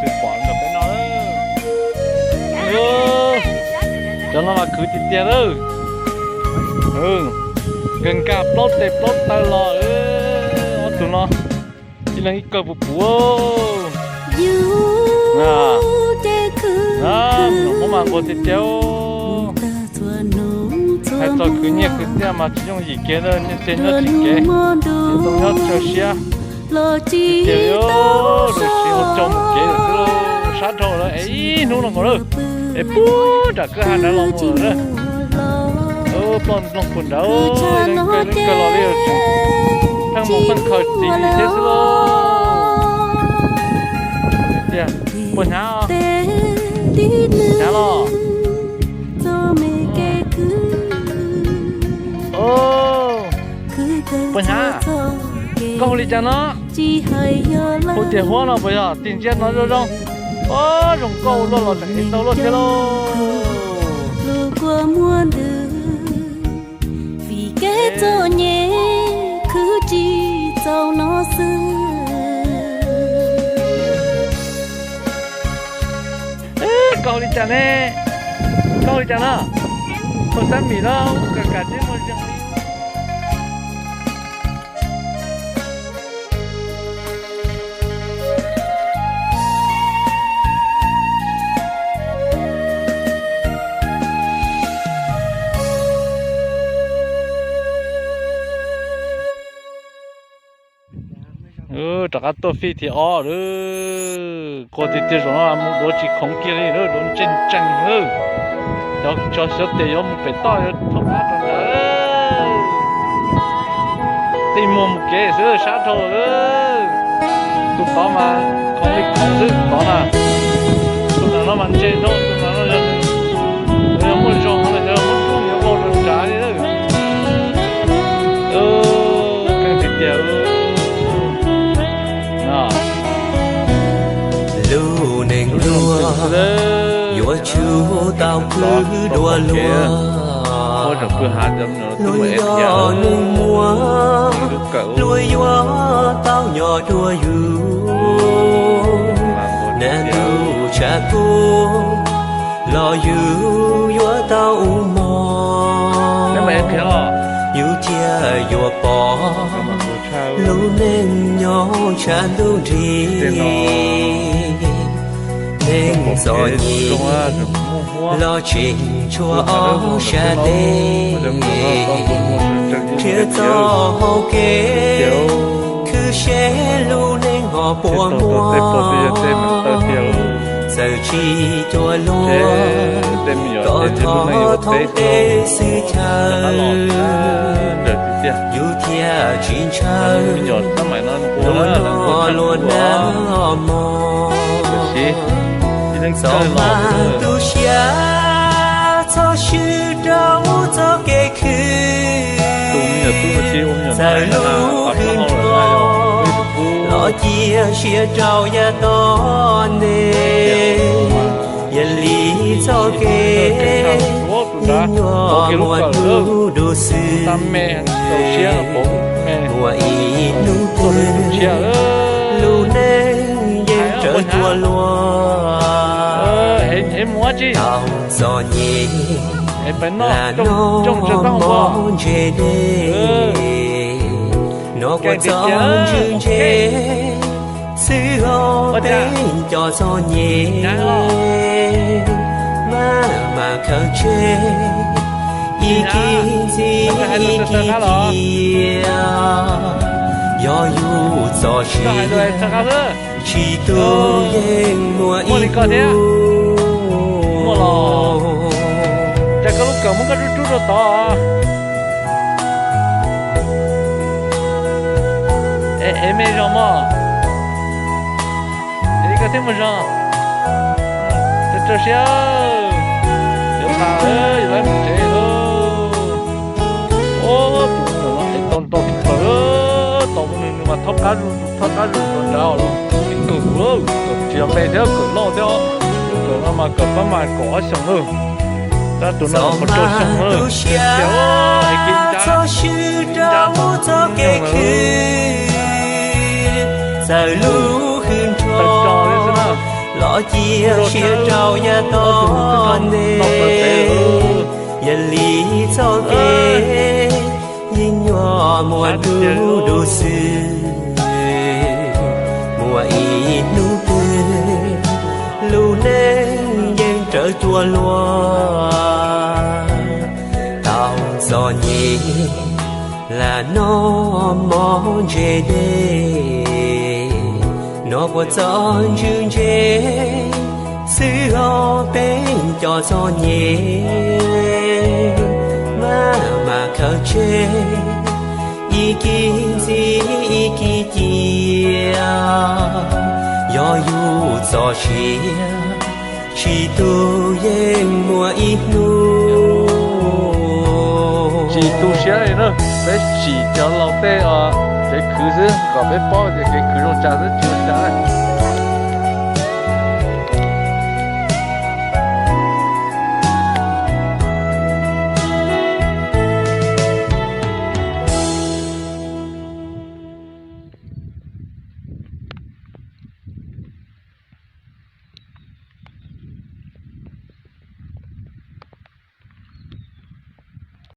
Tus pom ntawm peb no. Cov no mas khwv tiag tiag lawm. Nkag nkag plaub tes plaub taw los. Ob tug no ib leeg ib kawg puv puv. Muab mas nquag tiag tiag. Hais txog khwv nyiaj khwv txiaj mas tsis yooj yim kev, nyiaj txiag nyob tsis kev, tsis tau nyob tsaw siab. Tiag tiag li, lub siab ua coj mus kev lawm xwb lauj. Sab dhau lawm es ib hnub no nkaus lawm, es puag nram kwj ha nrad los mus lawm na. Ploj nplooj puag nrad, leej kawg leej kawg los li tseem pheej mus pheej khaws txiv li thiab xwb lauj. Tiag, puas hnyav? Hnyav los? Puas hnyav? Koj hu li cas no? Hu tias Huab no puas yog? Tig ntsiab no zoo zoo. Ob, zoo nkauj luaj los tseem ev tau luaj thiab lauj. Vim kev txom nyem khwv tsis txaus no xwb. Koj hu li cas ne? Koj hu li cas no? Hu Xab Mim los? Kam kam tib muaj zeeg li. Rov qab tuaj fij thiab ob lawm. Qua tiag tiag, zaum no mus duav tsis khoov kiag li, duav ntseeg tsees lawm. Cov xyov tes yuav mus pem toj yuav thov qab rau nrad. Tij muag mus kev xwb sab dhau lawm. Tus tod mas khoov li khoov xwb tus tod na. Tus nram no mas ntse dhau, tus nram no yog, yog muaj zog no los yog muab rub yuav vau rau nrad li lawm. Yuav tsum tau khwv dua luag, luag yog neeg muaj, luag yuav tau nyob dua yus. Nag ntuj tshav kub los yus yuav tau ua mov, yus thiaj yuav pom lub neej nyob tshav ntuj nrig. Neeg txom nyem los tseem tshuav ob sab teg, nrhiav txoj hau kev khwv seb lub neej ho puas muaj. Txawm tsis cuag luag, kom thov thoob tej xwm chaw, yus thiaj tsis ntshaw luag noj luag hnav mov. Txom nyem tu siab txhob swb rau txoj kev khwv, txawm lub hwj nrho los cia siab rau yav tom ntej. Yog li txoj kev yeej nyuaj muaj hnub dua xwb, muaj ib hnub twg lub neej yeej raws cuag luag. Txom nyem lam noj mov ntse dej, nov kuv txoj ntswg ntse xwb os peb cov txom nyem. Maj mam khaws tseg ib kis ntxiv ib kis cia, yog yus txoj sia tsis tu yeej muaj ib hnub. Cas koj lub kawm muab koj rub rub rau tod. Es me zog mog, es koj thiaj muaj zog. Rau rau siab, yuav tas lawm, yuav lawv mus tsev lawm. Tus me nyuam no es tau ntau tshaj plaws, tau nws nws mas thaub qab zuj zus thaub qab zuj zus nrad los, ib tug tus kawm tsis yog me thiab kawm loj thiab, tus kawm no mas kawm pab mas kaum ob xyoos lawm, tab tus no kaum rau xyoo lawm. Txoj sia txhob swb rau txoj kev khwv, txawm lub hwj nrho los cia siab rau yav tom ntej. Yog li txoj kev yeej nyuaj muaj hnub dua xwb, muaj ib hnub twg lub neej yeej raws cuag luag. Tau txom nyem lam noj mov ntse dej, nov kuv txoj ntswg ntse xwb os peb cov txom nyem. Maj mam khaws tseg ib kis ntxiv ib kis cia, yog yus txoj sia tsis tu yeej muaj ib hnub. Tsis tu siab li na, peb tsim cov laus tej tsev khwv xwb kom peb paub tias kev khwv zoo tsa xwb tsis ua cas.